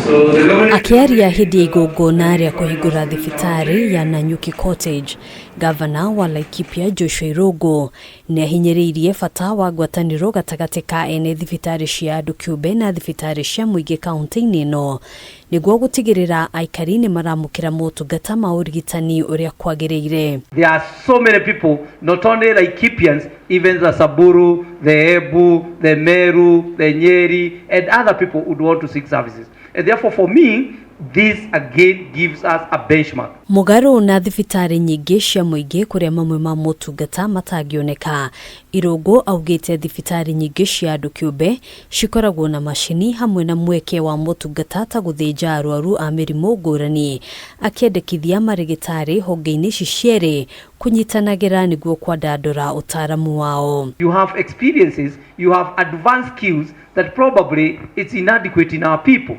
Akĩaria hĩndĩ ya igongona rĩa kũhingũra thibitarĩ ya Nanyuki Cottage, gavana wa Laikipia Joshua Irũngũ nĩ ahinyĩrĩirie bata wa ngwatanĩro gatagatĩ ka ene thibitarĩ cia andũ kĩũmbe na thibitarĩ cia mũingĩ kaunti-inĩ ĩno nĩguo gũtigĩrĩra aikari nĩ maramũkĩra motungata ma ũrigitani ũrĩa kwagĩrĩire. There are so many people, not only Laikipians, even the Samburu, the Embu, the Meru, the Nyeri, and other people would want to seek services. And therefore, for me, this again gives us a benchmark. Mũgarũ na thibitarĩ nyingĩ cia mũingĩ kũrĩa mamwe ma motungata matangĩoneka, Irũngũ augĩte thibitarĩ nyingĩ cia andũ kĩũmbe cikoragwo na macini hamwe na mweke wa motungata ta gũthĩnja arwaru a mĩrimũ ngũrani, akĩendekithia marĩgĩtarĩ honge-inĩ ici cierĩ kũnyitanagĩra nĩguo kwandandũra ũtaaramu wao. You have experiences, you have advanced skills that probably it's inadequate in our people.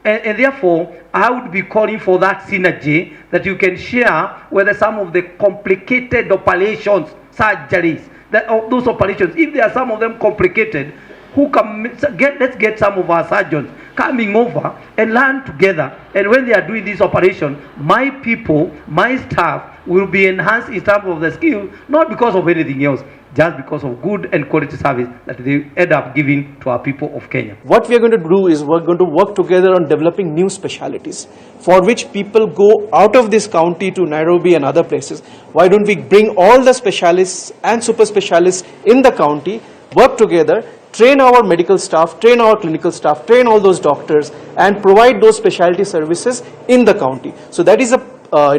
And therefore, I would be calling for that synergy that you can share whether some of the complicated operations, surgeries, that oh, those operations, if there are some of them complicated, who can get, let's get some of our surgeons coming over and learn together. And when they are doing this operation, my people, my staff will be enhanced in terms of the skill, not because of anything else, just because of good and quality service that they end up giving to our people of Kenya. What we are going to do is we're going to work together on developing new specialities for which people go out of this county to Nairobi and other places. Why don't we bring all the specialists and super specialists in the county, work together, train our medical staff, train our clinical staff, train all those doctors, and provide those specialty services in the county. So that is a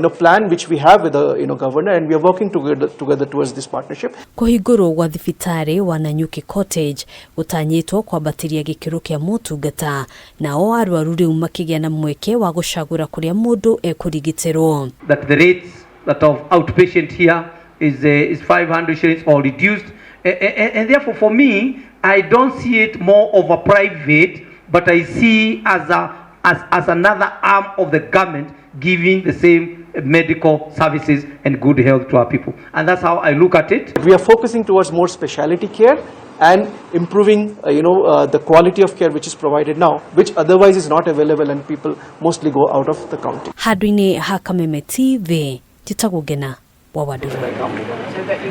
plan which we have with the governor, and we are working together towards this partnership. Kũhingũrwo gwa thibitarĩ wa Nanyuki Cottage gũtanyĩtwo kwambatĩria gĩkĩro kĩa motungata, nao arwaru rĩu makĩgĩa na mweke wa gũcagũra kũrĩa mũndũ ekũrigitĩrwo. That the rates that of outpatient here is 500 shillings or reduced. And therefore, for me, I don't see it more of a private, but I see as another arm of the government giving the same medical services and good health to our people. And that's how I look at it. We are focusing towards more specialty care and improving the quality of care which is provided now, which otherwise is not available and people mostly go out of the county. Handũ-inĩ ha Kameme TV, njĩtagwo Ngena wa Wandũrũ.